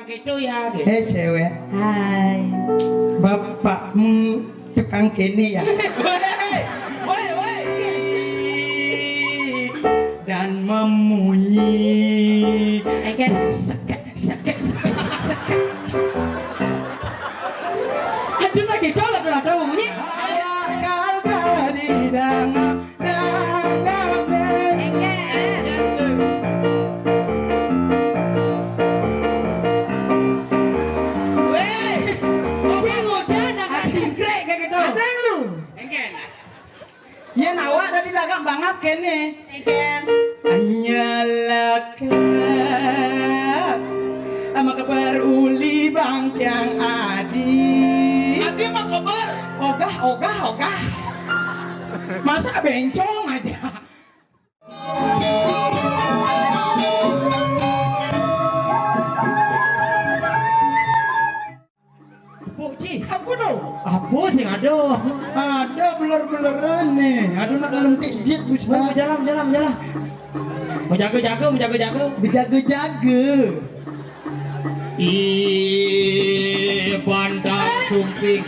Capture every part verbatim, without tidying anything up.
Gitu ya, gitu. Eh, cewek. Hai. Bapakmu tukang kene ya? Woi, woi, woi. Dan memunyi. Enggak. Sekat, sekat, sekat, sekat. Aduh, lagi dol, aduh, aduh, memunyi. Kalau gak didengar, Weh, sing udah nang singkrek kayak gitu. Ada lu. Engken. Iya, nawa dari dagang bangap kene. Engken. Nyelekep. Ama keber uli bangkiang adi. Adi mah keber. Ogah, ogah, ogah. Masa bencong aja. Puji, apa tu? Apa sih ada? Ada beler-beleran nih. Ada nak minum kejit, Gus. Oh, jalan, jalan, jalan. Menjaga-jaga, menjaga-jaga. Menjaga-jaga. Ih, bandar sumping.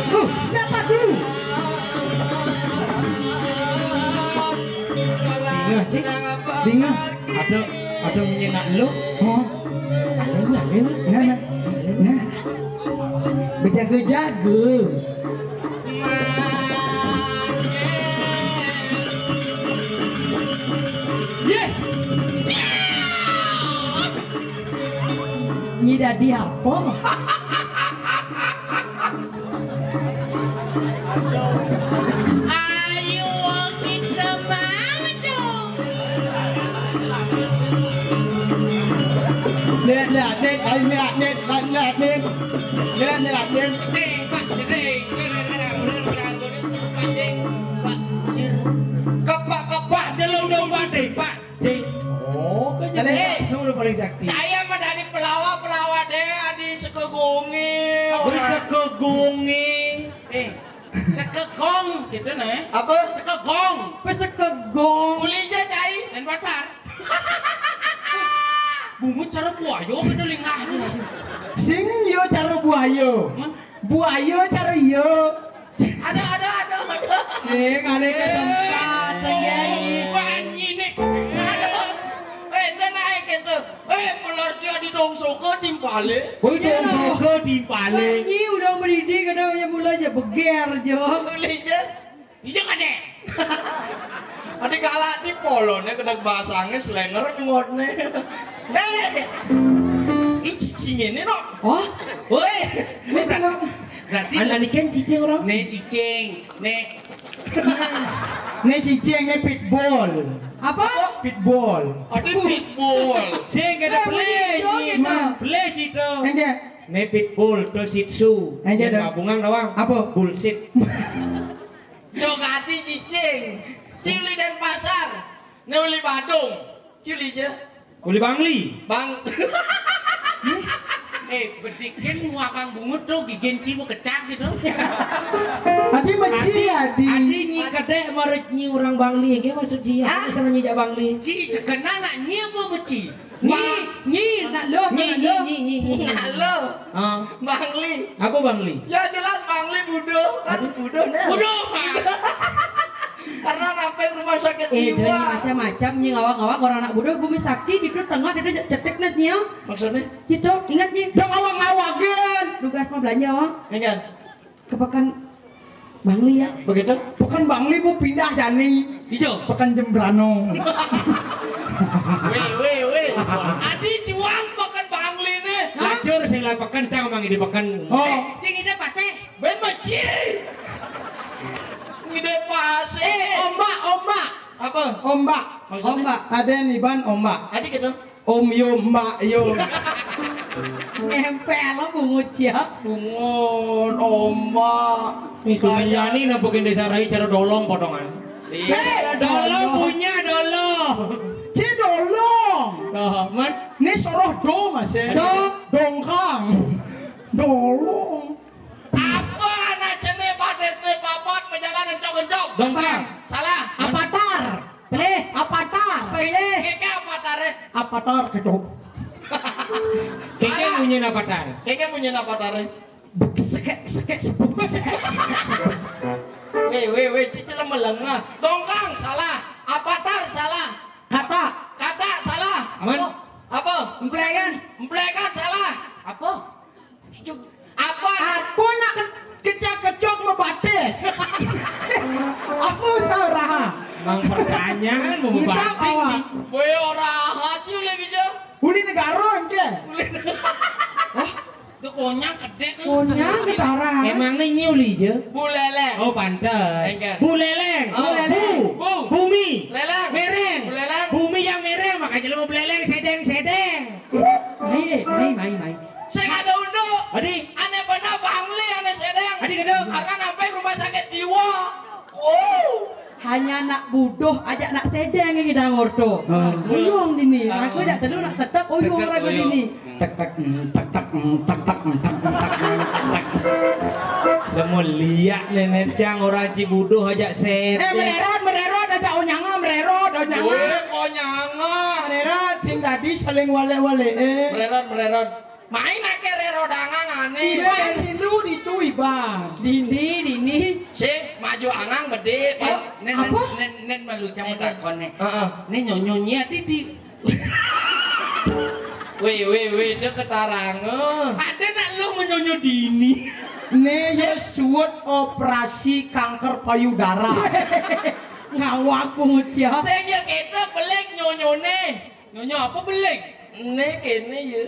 Huh, siapa dulu? Bingah, Cik. Bingah. Ada, ada menyenak lu. Oh. Ada, ada. Nah, nah. Nah. Bejaga-jaga. Yeh. Nyi dadi apa? Ayo kita mana dong? Lihat, lihat, lihat, ayo, lihat, lihat, lihat, lihat, lihat. Lihat, lihat, lihat. Ding, Pak, ding, ding, ding, ding, ding, ding, ding, ding, ding, ding, ding. Kepak-kepak dia udah mati, Pak. Cing. Oh, kan jadi Kali. Lu udah paling sakti. Caya mah dari pelawa-pelawa deh, adi sekegungi. Adi sekegungi. Eh, sekegong gitu nih. Apa? Sekegong. Apa sekegong? Uli aja cai. Denpasar. Bungut cara buaya gitu lingahnya. Sing yo cara buaya. Hah? Buaya cara yo. Ada, ada, ada, ada. Eh, kali ke tempat, eh, iya, iya. Banyi nih. Aduh. Eh, dia naik itu. Eh, pelar dia di dongso ke timpale. Woi, iya, dongso ke timpale. Nyi udah mendidih, kadang aja mulai aja beger, Jo. Boleh aja. Iya kan, deh? Ada galak di polone kena basangnya selenger nyuwatne. Eh, ih, cicing ini, no. Oh? Woi. Ini kalau Berarti anak ini kan cicing orang. Nih cicing, nih. Nih cicing, nih pitbull. Apa? Pitbull. Ada pitbull. Sing ada eh, play, begitu, gitu. Play gitu. Enggak. Nih pitbull, tuh Shih Tzu. Enggak ada. Gabungan doang. Apa? Bullshit. Cok hati cicing. Cili Denpasar. Nih uli Badung. Cili aja. Uli Bangli. Bang. Eh, bedikin muakang bungut tuh gigen cibu kecak gitu. Adi meci, adi. Adi nyi kedek marut nyi orang Bangli, ke maksud nyi? Hah? Apa sama nyi jak Bangli? Ci sekenal nak nyi apa beci? Nyi, nyi, nak lo, nyi, nyi, nyi, nyi, nyi. Nak lo. Ah. Bangli. Apa Bangli? Ya jelas Bangli budo, kan budo nah. Budo. Karena sampai rumah sakit eh, jiwa. Macam-macam nyi ngawak-ngawak orang anak budo, gumi sakti di tengah dia cetek nas nyi. Maksudnya? Gitu, ingat nyi. Dong awak-ngawak gen. Tugas mah belanja wah. Ingat. Ke Pekan Bangli ya. Begitu? Pekan Bangli bu pindah jani. Ijo. Pekan Jembrano. Weh, weh, weh. Adi juang Pekan Bangli nih. Lacur sing lah Pekan, saya ngomong di Pekan. Oh. Eh, cing ini pasti. Ben meci. Ini pasti. Eh, ombak, ombak. Apa? Ombak. Maksudnya? Ombak. Ada nih ban ombak. Adi gitu. Om yo, mbak yo. Nempel lo bungut ya. Bungut, ombak. Itu nyanyi nampukin desa rai cara dolong potongan. Iya. Eh, dolong punya dolong. Ci dolong. Oh, man. Ini soroh do mas ya. Do. Dongkang. Dolong. Apa anak cene badesne babat menjalan encok-encok? Dongkang. Salah. Apatan. Apatar, cocok. Kayaknya munyi Apatar. Kayaknya munyi Apatar. Sekek, sekek, sebuk, sekek, sekek, sebuk. Weh, weh, weh, cicil melengah. Dongkang, salah. Apatar, salah. Kata. Kata, salah. Apa? Emplekan. Emplekan, salah. Apa? Apa? Apa nak ke-, kecak-kecok mebatis? Apa usah raha? Mang pertanyaan mau mebatis. Boy, ora haji oleh bija. Uli negara engke. Uli negara. Hah? Itu konyang kedek. Konyang ketara. Emang nih nyuli je? Buleleng. Oh, pantes. Engke. Buleleng. Oh. Buleleng. Bu. Bu. Bumi. Leleng. Mereng. Buleleng. Bumi yang mereng, makanya lu mau beleleng, sedeng, sedeng. Mai, eh, mai, mai, mai. Sing ada unduk. Adi. Ane bener Bangli, ane sedeng. Adi, gendong. Karena nampai rumah sakit jiwa. Hanya nak buduh aja nak sedeng ini dangor tu. Ah. Uyung dini. Ah. Aku jak telu nak tetap uyung ragu dini. Tek tek, mm, tek tek, mm, tek tek, mm, tek tek, mm, tek tek. Lemu liak nenek cang orang Cibuduh aja sedeng. Eh, mererot, mererot aja onyanga, mererot, onyanga. Weh, onyanga. Mererot, sing tadi saling wale-wale, eh. Mererot, mererot. Main ake rerot angang ane. Iban, dulu ditu, Iban. Dini, dini. Sing maju angang bede. Eh, nen, nen, apa? Nen, nen malu cang takon ne. Heeh. Ne nyonyo nyi ati di. Weh, weh, weh, dia ketarang. Ada nak lu menyonyo dini. Ne ya suwet operasi kanker payudara. Ngawak pengucia. Sing ya kita belik nyonyone. Nyonyo apa belik? Ne kene ya.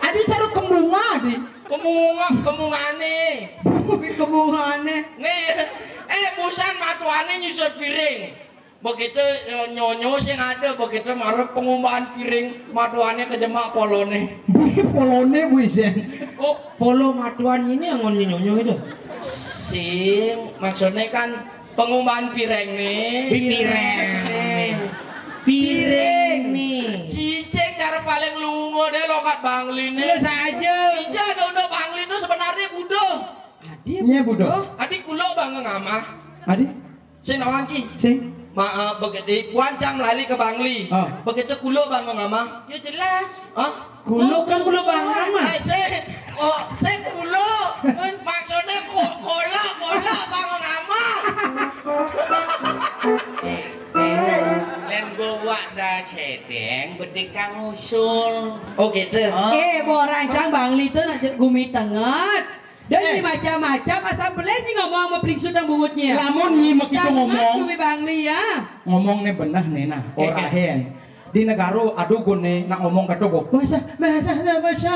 Adi caru kemunga, di. Kemunga, kemungane. Kemungane. Ne, eh, busan matuane nyusut piring. Begitu, eh, nyonyo sing ada, begitu marep pengumbahan piring, matuane kejemak polone. Bui polone, bui sen. Oh, polo matuan ini angon nyonyo itu. Sing, maksudnya kan pengumbahan piring nih. Piring. Piring nih. Cicing cara paling lungo deh lokat Bangli nih. Lu saja. Ija ada udah Bangli itu sebenarnya buduh. Adi. Nye buduh. Adi kulo bang ngamah. Adi. Sing nawang, Ci. Sing. Ma, eh, begitu, kuancang lali ke Bangli. Oh. Begitu kulo bang ngamah. Ya jelas. Hah? Kulo kan kulo bang ngamah. Eh, sing. Oh, sing kulo. Maksudnya ko-, kola, kola bang ngamah. Len gowak dah sedeng, bedik kang usul. Oh, gitu. Oh. Eh, borai cang Bangli tu nak gumi tenget. Dan eh, ni macam-macam, asam belah ni ngomong sama pelingsu dan bungutnya. Lamun nyi mek itu ngomong. Kami Bangli ya. Ngomong ni benah ni nah, oke, oke, orahen. Di negara aduh gue ni nak ngomong kata gue. Masa, masa, masa.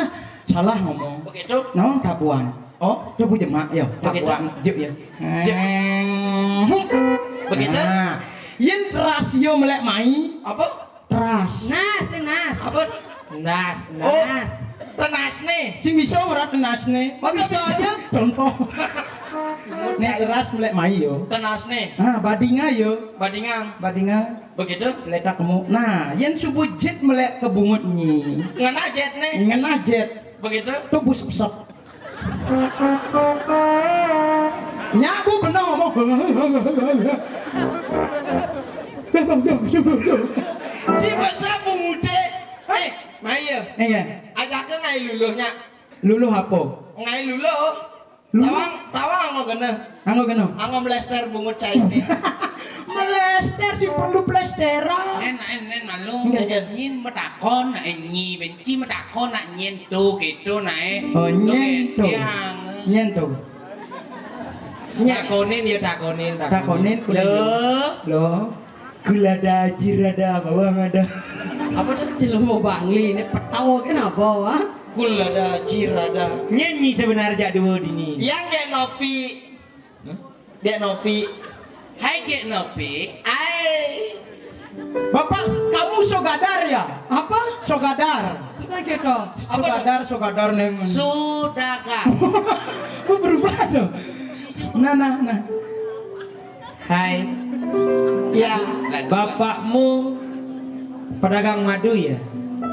Salah ngomong. Begitu? Nawang tabuan. Oh? Coba jemak ya. Begitu? Tabuan, juk ya. Juk. Begitu? Nah, yen rasio melek mai. Apa? Teras. Nas, tenas. Apa? Nas, oh, nas. Tenas nih. Sing bisa ora tenas nih? Oh, bisa aja. Contoh. Nek teras melek mai yo. Tenas nih. Ah, badinga yo. Badinga. Badinga. Begitu? Letak kemu. Nah, yen subuh jet melek kebungut nyi. Ngena jet nih. Ngena jet. Begitu? Tuh busep-sep. Nyabu bener ngomong. Si besar pemuda. Eh, Maya. Iya. Ajaknya ngai luluhnya. Luluh apa? Ngai luluh. Luluh. Tawang, tawang anggo kena. Anggo kena. Anggo melester bungut cair. Melester sih perlu plesteran. Nen, nen, nen, malu. Enggak, enggak. Nyin metakon, nak, eh, nyi benci metakon, nak nyen tu, gitu, nak, eh. Oh, nyen tu. Nyen tu. Nyen. Takonin ya, takonin, takonin. Takonin, kudu. Lo. Lo. Gulada, jirada, bawang ada. Apa tuh? Cilemu Bangli ini petau kenapa, wah? Gulada, jirada. Nyanyi sebenarnya jak dua dini. Yang gak nopi. Hah? Gak nopi. Hai, gak nopi. Ai. Bapak, kamu sogadar ya? Apa? Sogadar. Apa gitu? Apa tuh? Sogadar, sogadar neng. Sudagar. Kok berubah tuh? Nah, nah, nah. Hai. Ya. Bapakmu pedagang madu ya?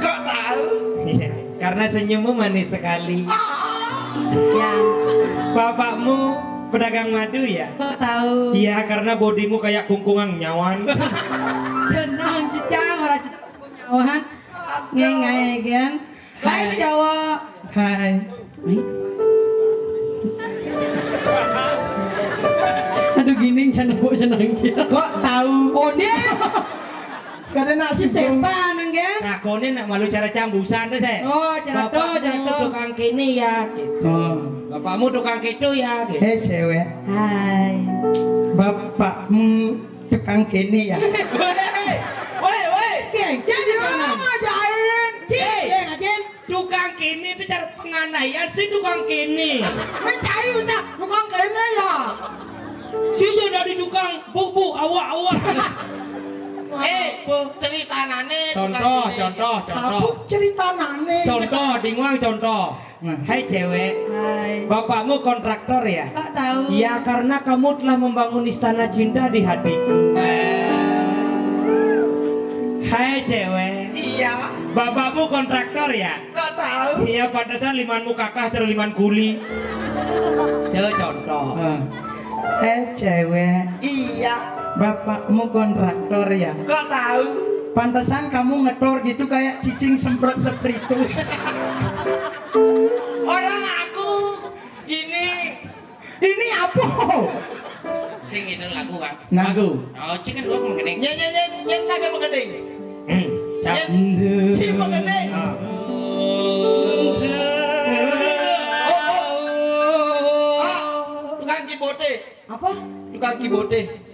Kok tahu? Iya. Karena senyummu manis sekali. Ya. Bapakmu Pedagang madu ya? Kok tahu? Iya, karena bodimu kayak kungkungan nyawan. Jenang cicang, ora cicang nyawan. Ngengai kan? Hai cowok. Hai. Aduh, gini, jangan bu, senang dia. Kok tahu? Oh, dia. Kadang nak si sepan, nggih. Takone nak malu cara cambusan to, Sek. Oh, cara to, cara to. Bapakmu tukang kene ya, gitu. Oh. Bapakmu tukang keto ya, gitu. Eh, cewek. Hai. Bapakmu tukang kene ya. Woi, woi, woi. Oke, jangan. Jangan ngajain. Cik, Hei. Jangan ngajain. Tukang kene itu cara penganiayaan si tukang kene. Mencari usah tukang kene ya. Si dia dari tukang bubu awak-awak. Eh, apa? Ceritanane tukang kene. Contoh, contoh, contoh. Apa ceritanane? Contoh, dinguang contoh. Nah. Hai cewek. Hai. Bapakmu kontraktor ya? Kok tahu? Ya karena kamu telah membangun istana cinta di hatiku. Eh. Hai cewek. Iya. Bapakmu kontraktor ya? Kok tahu? Iya, pantesan limanmu kakah terus liman kuli. Yo contoh. Nah. Eh cewek. Iya. Bapakmu kontraktor ya? Kok tahu? Pantesan kamu ngetor gitu kayak cicing semprot spiritus. Orang aku ini. Ini apa? Sing itu lagu, Pak. Lagu. Oh, cik kan dua mengening. Nyen nyen nyen nyen naga mengening. Hmm. Nyen, cik mengening. Ah. Oh, oh. Ah, tukang keyboard. Apa? Tukang keyboard.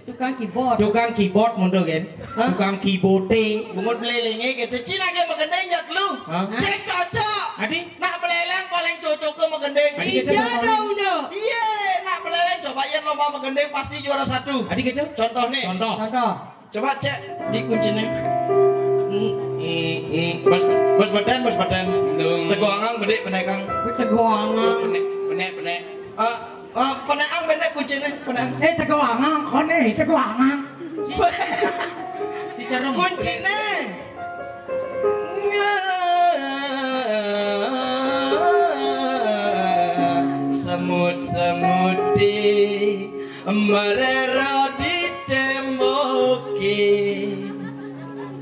Tukang keyboard. Tukang keyboard mundur kan? Hah? Tukang keyboard. Bungut melelenge gitu. Cina ge mengening ya lu. Hah? Cek cocok. Adi? Nak meleleng paling cocok ke mengening. Adi kita iya cocok. Dong, dong. Iya, nak meleleng coba yang lomba mengening pasti juara satu. Adi gitu? Contoh nih. Contoh. Contoh. Coba cek di kuncinya. Hmm, hmm, hmm. Bos, bos badan, bos badan. Dong. Teguangang bedek penekang. Teguangang. Benek, benek, benek. Ah, Ah, peneang bener kuncinya, peneang. Eh, teguangang, kone, teguangang. Dicarum. Kuncinya. Semut-semut di merero di temboki.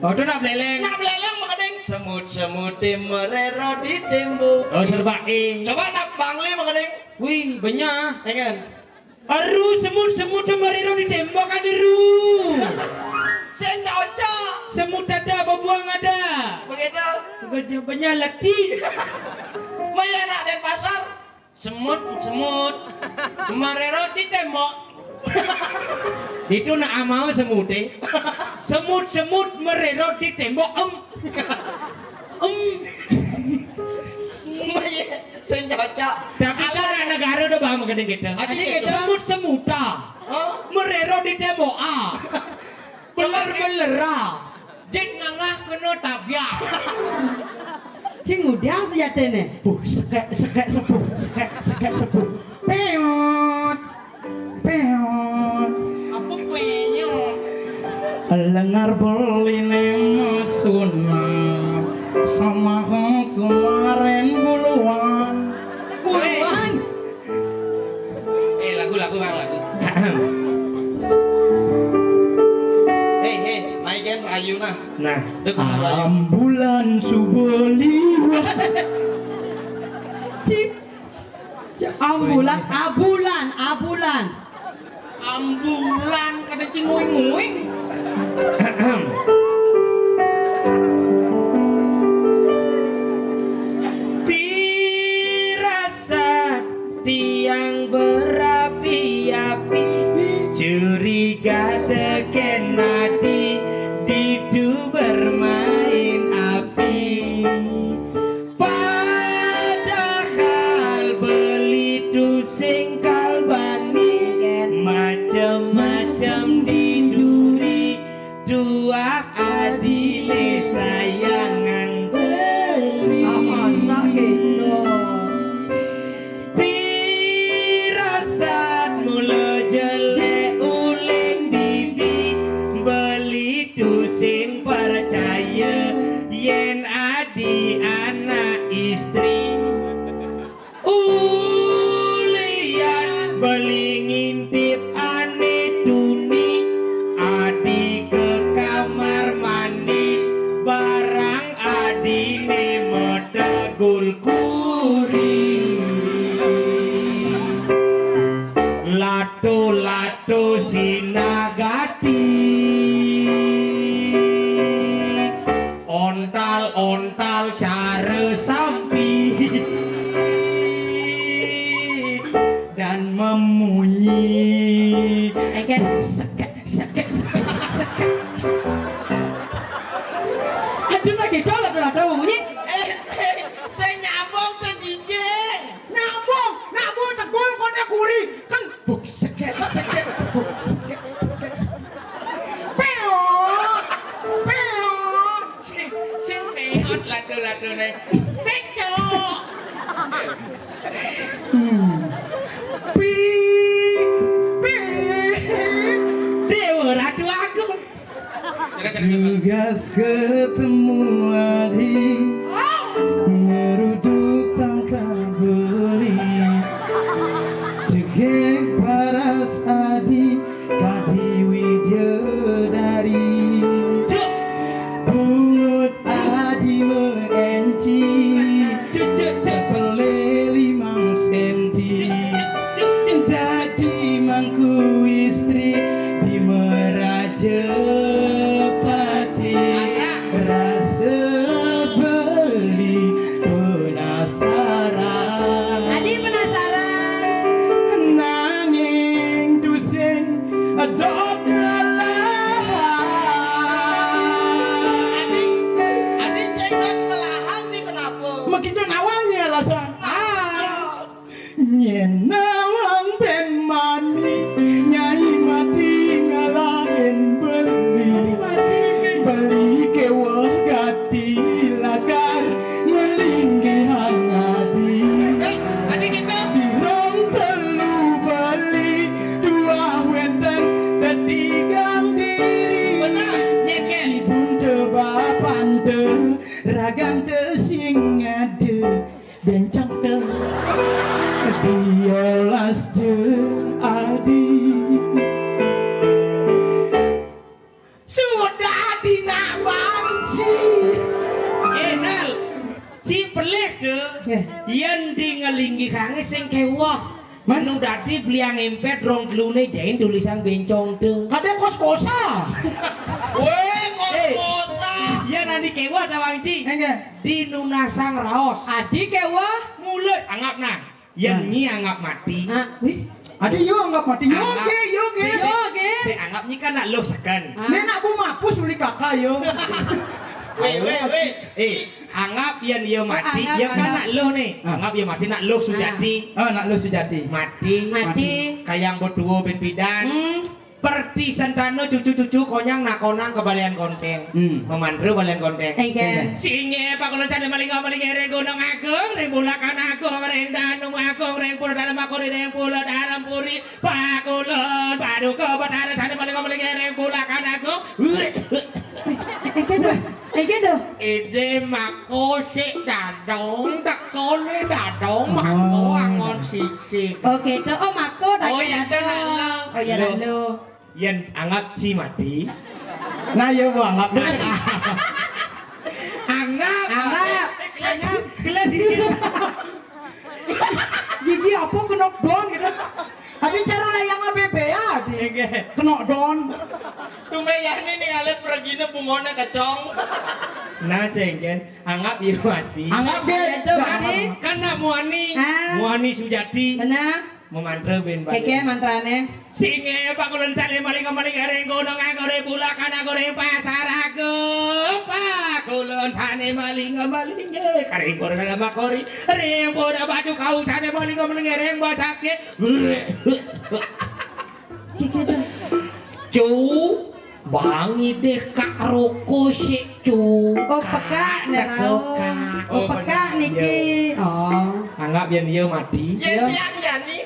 Oh, itu nak beleleng. Nak beleleng mengening. Semut-semut di merero di tembok. Oh, serba E. Coba nak Bangli mengening. Wih, benyah. Engen. Aru semut-semut mariro di tembok kan aru. Sing cocok. Semut ada, bebuang ada. Begitu. Benyah leti. Maya nak Denpasar. Semut, semut. Mariro di tembok. Itu nak amau semute. Semut-semut mariro di tembok. Em. Em. Maya. Sing cocok. Tapi kan anak negara udah paham gede gitu. Adi gitu. Semut-semuta. Hah? Merero di tembok A. Beler-beler A. Jit ngangah kena tabiak. Sing udah sejatine. Buh, sekek, sekek, sepuh, sekek, sekek, sepuh. Peot. Peot. Apa penyok? Lengar beline masunat sama sumaren buluan. Buluan. Eh, lagu, lagu, Bang, lagu. Hei, hei, main kan rayu nah. Nah, dek rayu. Ambulan subuh liwat. Cik. Ambulan, abulan, abulan. Ambulan kada cinguing-nguing. Pirasat tiang berapi-api, curiga teken adi, ditu bermain api. Padahal beli tu sing kalbani, macem-macem di duri, tuak adile sayangan beli. Ah, masa gitu? Pirasat mula jelek uling didi, Sinagati, ontal-ontal cara sampi dan memunyi. Engken. Sekek, sekek, sekek, sekek. Aduh, lagi dolok, dolok, dolok, bunyi. Eh, sing, sing nyambung ke jijik. Nyambung, nak bu tegul kono kuri. Kan buk, sekek, sekek, buk, sekek, sekek. Peot, peot. Sing, sing peot lado-ladone. Pecok. Hmm. Pi, pi. Dewa Ratu Agung. Tugas ketemu adi, meruduk tangkar beli, cekek paras adi, kadi widya dari. Bungut adi meenci, tepele limang senti. Dadi mangku istri di Merajepati. Rasa beli penasaran. Adi penasaran. Nanging tusing dot ngelahang. Adi, adi sing dot ngelahang ni kenapa? Begitu nawangnya alasan. Ah. Yen nawang ben mani, Nyai Mati ngalahin beli. Beli keweh gati lakar ngelinggihang adi. Eh, adi kita. Dirong telu beli, dua wenten tetigang diri. Benar, nyeken. Ibun te bapan te, ragan te sing ngade. Bencong te diolas je adi. Sudah dina banci. Eh, Nal, ci pelih te. Nggih. Yen di ngelinggihange sing keweh. Manu dadi beliang empet rong telune jain tulisan bencong te. Kade kos-kosa. Weh, eh, kos-kosa. Yen adi keweh ta, Wangci? Nggih. Di nunasang raos. Adi keweh. Mulut anggap nang. Yen nyi anggap mati. Ah, wih. Adi yo anggap mati. Yo anggap. Oke, yo oke. Si, si, yo oke. Si anggap nyi kan nak luh seken. Ah. Nek nak bu mapus beli kakak yo. Weh, weh, weh. Eh, anggap yen yo mati, anggap, yo kan anggap. Nak luh nih. Ah. Anggap yo mati nak luh sujati. Ah, nak luh sujati. Mati. Mati. Kayang betuwo ben pidan. Hmm. Perti sentana cucu-cucu konyang nakonang ke balian konteng. Hmm. Memantra balian konteng. Engken. Singe pakulun sane malinga maling ring Gunung Agung, ring Bulakan Agung, ring Danu Agung, ring Pura Dalem Makuri, ring Pura Dalem Puri, pakulun paduka betara sane malinga maling ring Bulakan Agung. Engken, Mbah. Iki lho. Ide mako sik dadong, tekone dadong, mako angon sik-sik. Oh, gitu. Oh, mako. Oh, iya, dadong. Nak lo. Oh, iya, lo. Yen anggap ci mati. Nah, ya mau anggap. Anggap. Anggap. Gelas iki. Gigi apa kena don gitu. Adi cara layang A B B ya, Adi. Nggih. Kena don. Tumbayane ning alit pregine bungone kecong. Nah, sengken, anggap ya mati. Anggap deh. Itu mati. Kan nak muani. Ah. Muani sujati. Benar. Memantra ben balik. Keke mantrane. Singe pakulun sane maling maling ring Gunung Agung, ring Bulakan Agung, ring Pasar Agung. Pakulun sane maling maling ring Pura Dalem Makuri, ring Pura Batu Kau sane maling maling ring Basake. Kiki dah. Cu, bangi deh kak roko sik cu. Oh, pekak. Kak, nerau. Kak. Oh, pekak niki. Oh. Anggap yen dia mati. Yen dia nyani.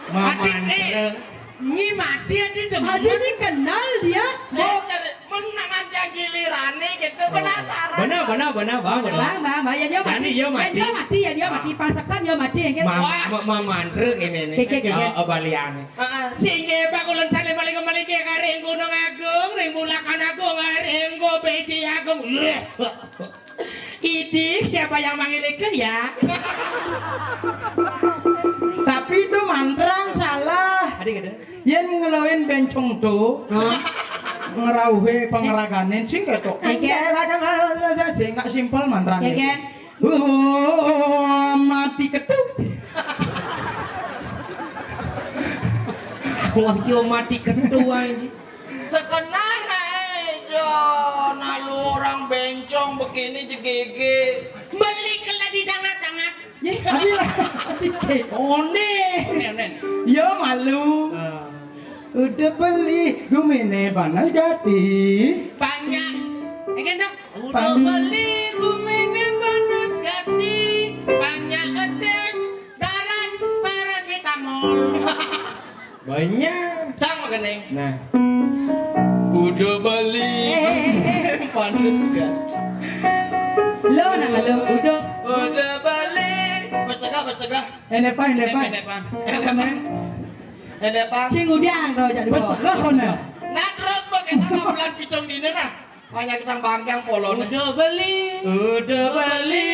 Mama. Adik, eh. Nyi mati adi demi. Adi nyi kenal dia. Saya cari menangan yang gilirane gitu, penasaran. Benar, benar, benar, bang, benar. Bang, bang, bang, ya dia mati. Jadi dia mati. Ya dia mati, ya dia mati. Pasekan dia mati, ya kan? Ma-, ma-, ma-, mantra ini nih. Keke, keke. Oh, oh, baliane. Heeh. Singe pakulun sale maling maling ring Gunung Agung, ring Bulakan Agung, ring Go Beji Agung. Idik, siapa yang manggil ke ya? Tapi itu mantra salah. Ada gitu. Yen ngelo Bencong to. Hah? Ngerauhe pangeraganen sing ketok. Oke. Kadang-kadang sing nak simpel mantrane. Oke. Oh, mati ketuk. Wah, yo mati ketuk aja. Sekenana, eh, jo, nalu orang bencong begini jegege. Beli kela di dangat-dangat. Ye, abi lah. Onde. Onen, onen. Yo malu. Ah. Udah beli gumine panas gati. Panjang. Eh, kan, dong? Udah beli gumine panas gati. Panjang edes daran paracetamol. Banyak. Cang makan nih. Nah. Udah beli. Eh, eh, eh, eh. Panas gati. Lo nak lo udah. Udah beli. Pas tegah, pas tegah. Ene pa, ene pa. Ene pa. Ene pa. Ene pa. Sing udiang to jadi. Wes tengah kono. Nah, terus pakai nama bulan pitung dina nah. Banyak kita bangkang polone. Udah beli. Udah beli.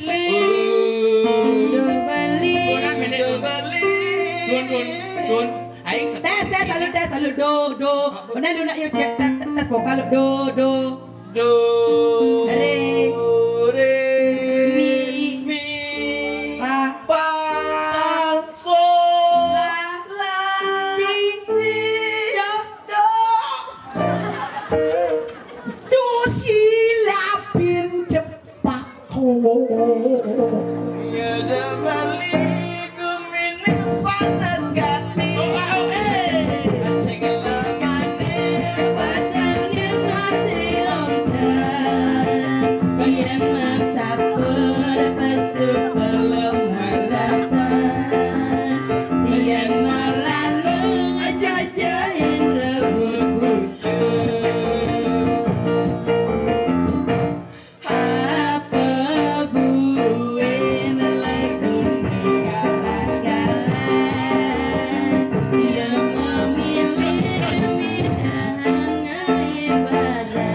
Udah beli. Udah beli. Dun, dun, dun. Ayo, tes, tes, salut, tes, salut, do, do. Udah lu nak yuk tes, tes, tes vokal, do, do. Do, re, re, mi, mi, fa, fa, sol, sol, la, la, si, si, do, do. Do, si, la, bin, cepak, ko. Ngeda balik. Gumine panas gati. Sing lengane badane masih onde. Yen masak ora pesu belum harapan. Yen malah jajahin rebut. Apa buin lagu kalah-kalah yang memilih minahang ibadah.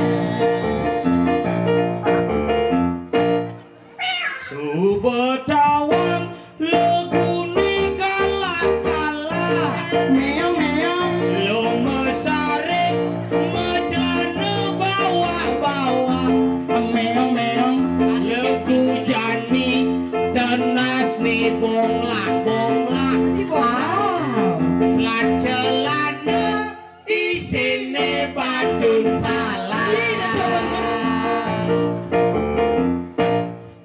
Suba tawang legune kalah-kalah. Meong, meong. Lo mesare, medrane bawah-bawah. Meong, meong. Legu jani, tenas ni bonglah-bonglah. Wow. Selat celana, isine badun salah.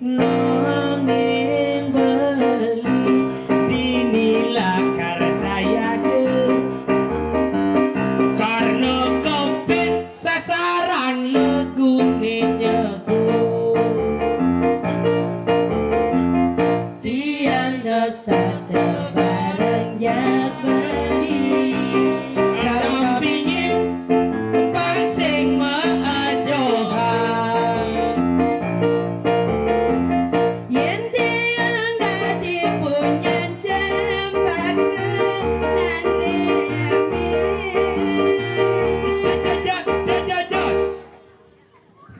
Nanging beli dini lakar sayade. Karena kepin sasaran legune nyego. Tiang dosa tebareng jabali. Dalam pingin pang sing maajohan. Yen tiang dadi punyan cempaka nane amin. Jos, jos, jos, jos.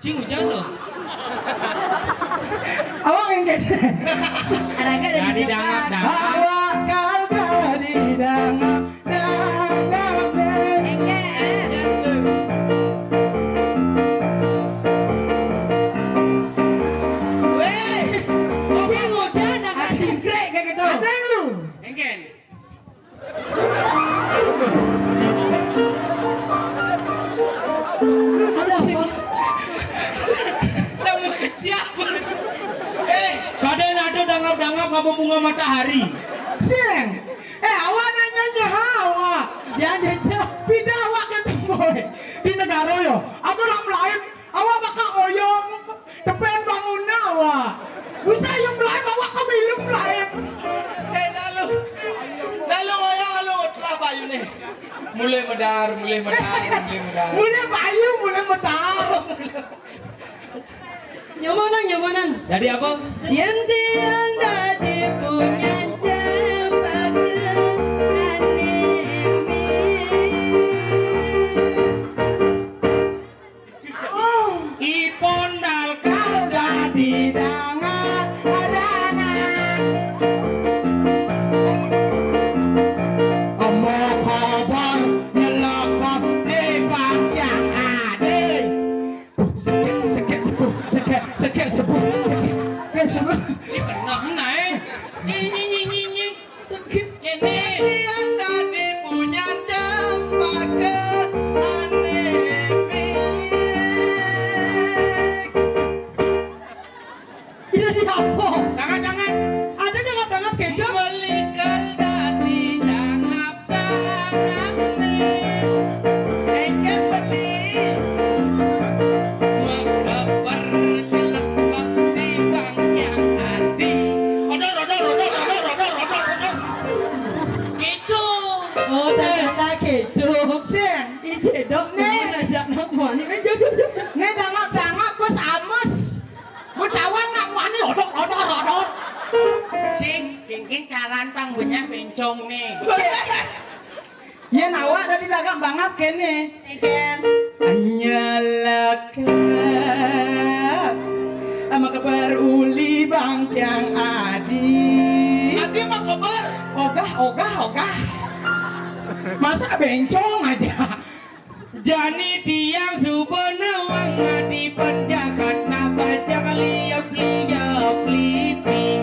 Sing hujan loh. Awak yang kayak Araga ada di Jadi Jepang. Dangak, dangak. Awak kau jadi dangak, dangak, dangak. Eke. Weh, sing hujan dah kasih break kayak gitu. Ada yang lu. Engken. Kamu ke siapa? Eh, kadang ada dangap-dangap ngapa bunga matahari. Sing. Eh, awak nanya nya awak. Jangan jejak. Pindah awak ke temboy. Di negara yo. Aku orang lain. Awak bakal oyong depan bangunan awak. Bisa yang lain awak kemilu lain. Eh, lalu, lalu oyong lalu telah bayu nih. Mulai medar, mulai medar, mulai medar. Mulai bayu, mulai medar. Nyomonan, nyomonan. Jadi apa? Yen tiang dadi punyan cempaka nane amin. Ipun dal kal dadi dangat, dangat. Amo kabar Jadi apa? Tangan, tangan. Ada dangap-dangap gedong. Melikan dadi dangap-dangap nih. Engken beli. Mengkeper nyelekot di bangkiang adi. Odor, odor, odor, odor, odor, odor, odor. Gitu. Oh, ternyata gitu. Sing. Ije dok, nih, ajak nak muani. Eh, jom, jom, jom. Nih, dangap-dangap, bos ames. Ku tawan nak muani, odor, odor, odor. Sing, kengken caran pang banyak bencong nih. Yén awak dadi dangap-dangap kéné. Engken. Nyelekap. Ama keber uli bangkiang adi. Adi mah keber. Ogah, ogah, ogah. Masa bencong aja. Jani tiang suba nawang adi penjahat, napa jang liep-liep lipi.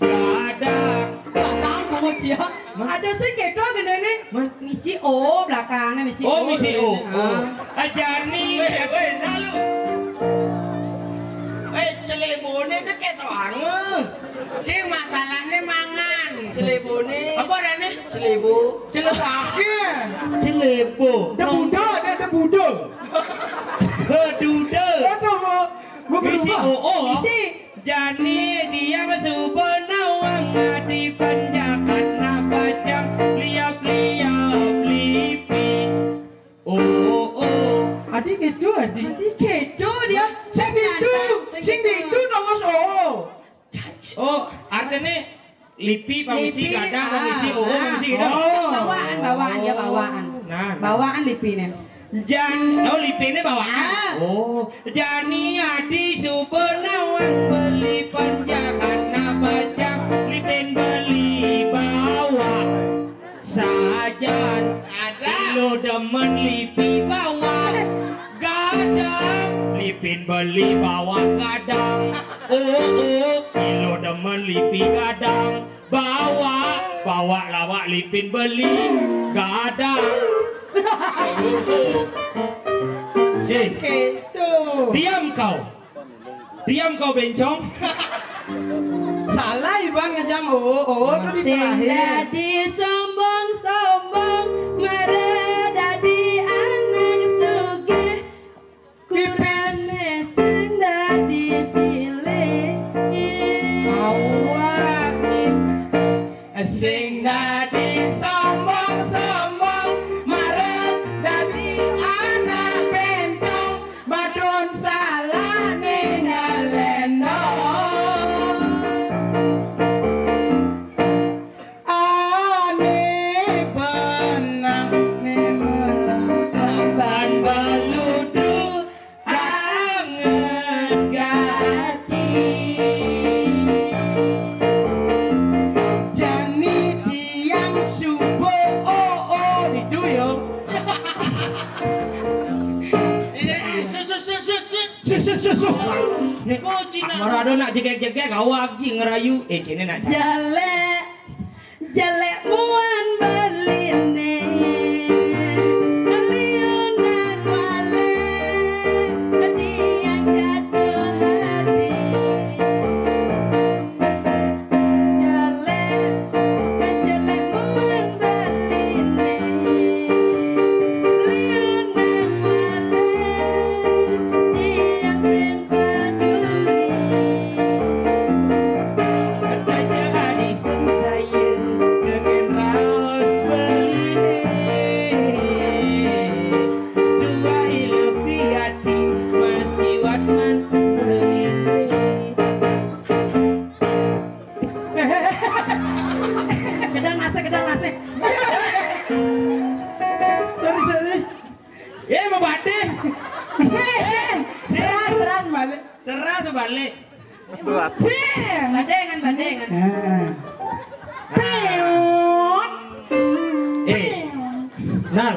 Gadang. Gadang, kamu cia. Ada sing kéto gedéné. Misi O belakangnya, misi O. Oh, misi O. Ah. Oh. Ajani. Weh, weh, nah lu. Weh, celeboné deket doang. Sing masalahné mangan. Celeboné. Apa aranné? Celebo. Celebo aké. Celebo. Debuda, ada debuda. Debuda. Ada, Mak. Gua misi berubah. O, O. Misi. Jani tiang suba nawang adi penjahat, napa jang liep-liep lipi. Oh, oh. Adi gitu, adi. Adi gitu dia. Sing gitu, sing gitu nomor so. Oh, artinya lipi pamisi, lipi, gadang pamisi, ah, oh, ah, pamisi gitu. Oh. Bawaan, bawaan, ya, bawaan. Nah, nah. Bawaan lipiné. Jan, oh, lipiné bawaan. Ah. Oh, jani adi suba nawang beli penjahat, napa jang lipin beli bawa. Sajan. Ada. Lo demen lipi bawa gadang, lipin beli bawa gadang. Oh, oh, lo demen lipi gadang. Bawa, bawa lawak lipin beli gadang. Eh, gitu. Diam kau. Diam kau, bencong. Salah, Iban, ngejang. Oh, oh, tuh di sing terakhir. Dadi sombong-sombong, mara dadi anak sugih. Kurané sing dadi silih. Awak. Sing dadi sombong-sombong, mara dadi anak bencong. Madon salah ning ngaleno. Ane benang ne menang. Tamban beludu anget gati. Jani tiang subo, oh, oh, ditu yo. Sus, sus, sus, sus, sus. Sus, sus, sus, sus. Nih, Cina. Marado nak jegek-jegek, awak ji ngerayu. Eh, kene nak. Jelek, jelek muan beliné. Liun nang wale, diang jatuh hati. Jelek, jelek muan beliné. Liun nang wale, diang sing peduli. Kata jadi sing saya, deken raos beliné. Dua ilu piati, mas kiwat mantu beliné. Gedang nase, gedang nase. Sorry, sorry. Eh, mau badé. Eh, eh, teras, teras balik. Teras balik. Badé kan, badé kan. Nah. Peot. Eh, Nal.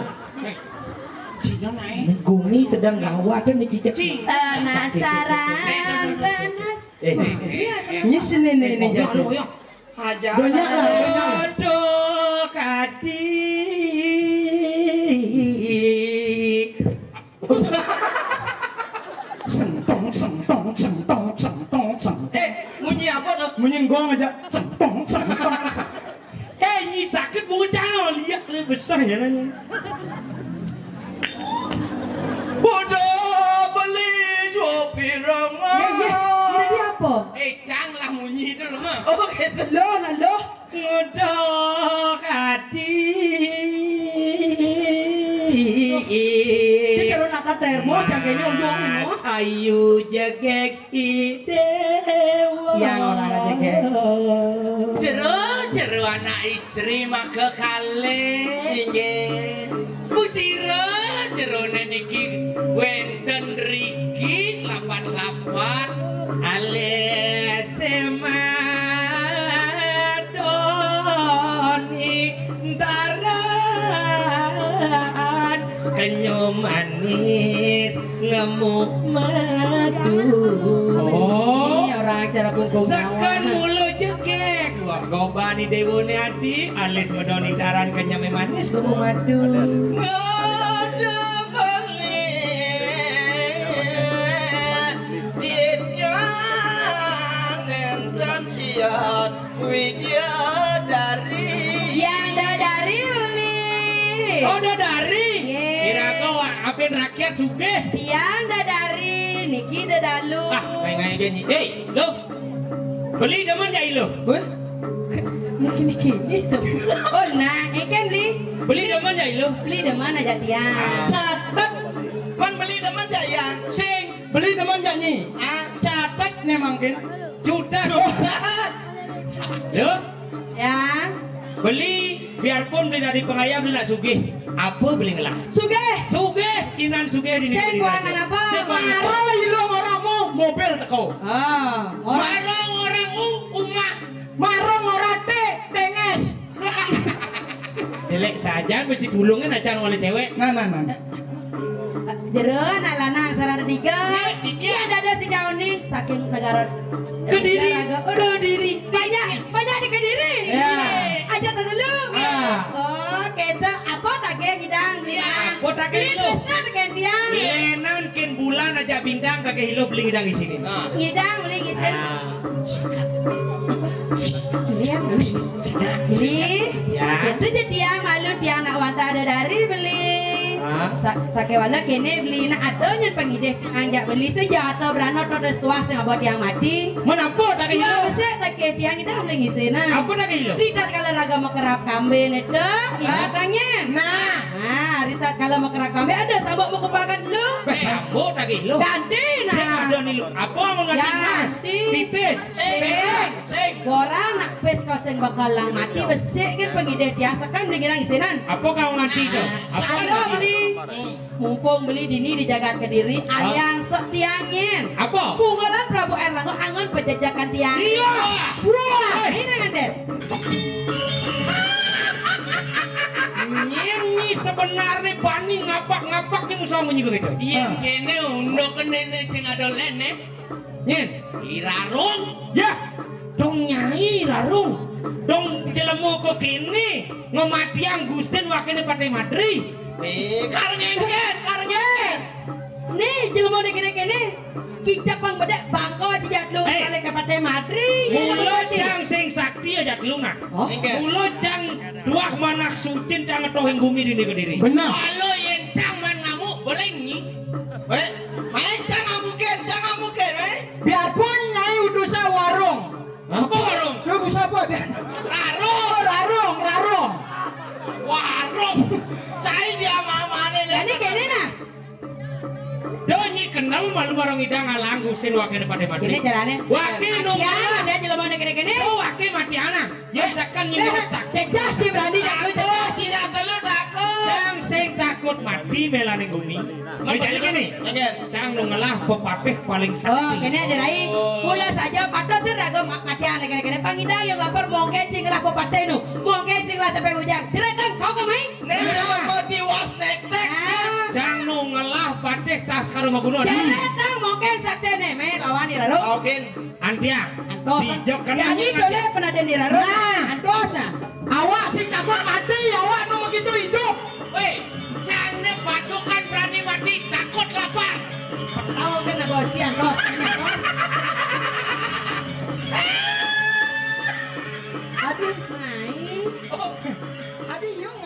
Cina naik. Gumi sedang gawat nih, cicak. Cing. Penasaran, penas- Eh. Iya, iya. Ini sini nih, nih, jatuh. Aja. Banyak lah, banyak. Aduh, kadi. Ya, sempong, sempong. Eh, nyi sakit bocah no, lihat le besar ya nanya. Udah beli dua pirangan. Ya, ya, jadi apa? Eh, cang lah munyi itu loh, mah. Oh, gitu. Lo, nah lo. Ngodok ati. Ini kalau nak termos, jaganya uyung, no. Ayu jegek. Idewa. Yang orang aja, Kek. Jero, jero anak istri maka kalih. Inggih. Pusira jerone niki wenten riki lapat-lapat. Alih semadoni taran kenyum manis ngemuk madu. Oh. Ini orang acara kungkung. Seken nyawa. Mulu jegek. Wah, gobani dewone adi, alis medoni taran kenyame manis kumu madu. Ada balik. Tidak nenten sias. Widyadari. Yang dadari uli. Oh, dadari. Nggih. Iraga wa-, apin rakyat sugih. Tiang dadari niki dedalu. Ah, ngai-ngai aja nyi. Hei, lo. Beli demen jai lo. Weh? Niki, niki, niki. Oh, nah, ikan beli. Beli demen jai lo. Beli demen aja tiang. Ah. Catet. Kon beli demen jai ya. Sing. Beli demen jai nyi. Ah. Catet nih mangkin. Juta. Juta. Yo. Ya. Beli, biarpun beli dari pengayam, beli nak sugih. Apa beli ngelah? Sugih. Sugih, inan sugih di negeri. Sing kuangan apa? Sing kuangan apa? Maro ilung orangmu, mobil teko. Ah, orang. Maro orangmu, umah. Maro ngorate, tenges. Jelek saja, beci pulungan acan oleh cewek. Nah, nah, nah. Jero anak lanang sarana tiga. Iya, iya. Iya, dada si Kauning saking negara Kediri. Negara, aduh. Kediri. Banyak, banyak di Kediri. Ya. Aja tadi lu. Ah. Oh, kita apa tak kayak ngidang, iya. Lima. Apa tak kayak lu? Ini terusnya dengan dia. Lenan ken bulan aja bintang tak kayak hidup beli ngidang di sini. Ah. Ngidang beli ngisin. Ah. Iya, beli. Beli. Ya. Itu jadi yang malu dia anak wanta ada dari beli. Hah? Sa-, sakewala kene beli nak ada nyen pangidih anjak beli sejahtera berano to des tuah sing abot yang mati. Menapa tak kira? Besik tak ke tiang ida mling isina. Apa tak kira? Rita kala raga makerap kambing itu, ida tanyen. Nah. Nah, rita kala makerap kambing ada sambok mau kupakan dulu. Sambok tak kira. Ganti nah. Sing ada ni lu. Apa mau nganti mas? Ganti. Pipis. Sing. Sing. Sing. Gorang nak pis kau sing bakalang mati besik kan pangidih tiang sekan dia kira isinan. Apa kau nganti tu? Nah, apa sekarang nganti? Beli. Mumpung beli dini di jagat Kediri, ah. Aliang sok tiangin. Apa? Bungaran Prabu Erlangga angon penjajakan tiang. Iya. Wah, ini ngandet. Ini sebenarnya bani ngapak-ngapak ni musuh munyi begitu. Iya, ah. Kene unduk kene sing ada lene. Nyen. Irarung. Ya. Dong nyai rarung. Dong jelema kok kene ngematiang Gustin wakene Patih Madri. Eh, karengengken, karengengken. Nih, jelema ning kene-kene. Kicap pang bedek bangko jejak lu eh. Kali ke Patih Madri. Mula jang sing sakti aja lu nah. Oh. Mula jang duah manah sucin jang ngetohing gumi di Kediri. Benar. Kalau yen jang man ngamuk, boleh nyi. Eh, main jang ngamukin, jang ngamukin, eh. Biarpun nyai utusa warung. Apa warung? Lu bisa apa dia? Rarung. Oh, rarung, rarung. Warung. Cai dia mamane nih. Jadi kene nah. Donyi kenal malu marang idang alang gusin wakene Patih Madri. Kene carane. Wake nomor. Ya, ada jelema ning kene-kene. Oh, wake mati anak. Ya, eh, sekan nyi eh, masak. Jejas si berani ya, lu jejas. Cina telu takut. Yang sing takut mati melane gumi. Jadi kene. Cang nu ngelah pepatih paling sakti. Oh, kene ada rai. Mula saja patut sih raga ma-, matian kene-kene pangidang yang lapar mungkin sing ngelah pepatih nu. Mungkin sing ngelah tepeng ujang. Jeretang kau kemai? Nek apa tiwas tek-tek. Ah. Cang nu ngelah patih tas karo magunon. Jeretang mungkin sakti ne me lawan iraro. Oke. Antiang. Antos. Dijok kena. Jadi boleh pernah dengar. Nah. Antos nah. Awak sing takut mati, awak nu begitu hidup. Weh, jane pasukan berani mati takut lapar. Tahu kan nak bocian, Ros? Ini, Ros. Aduh, main. Oh, ada yang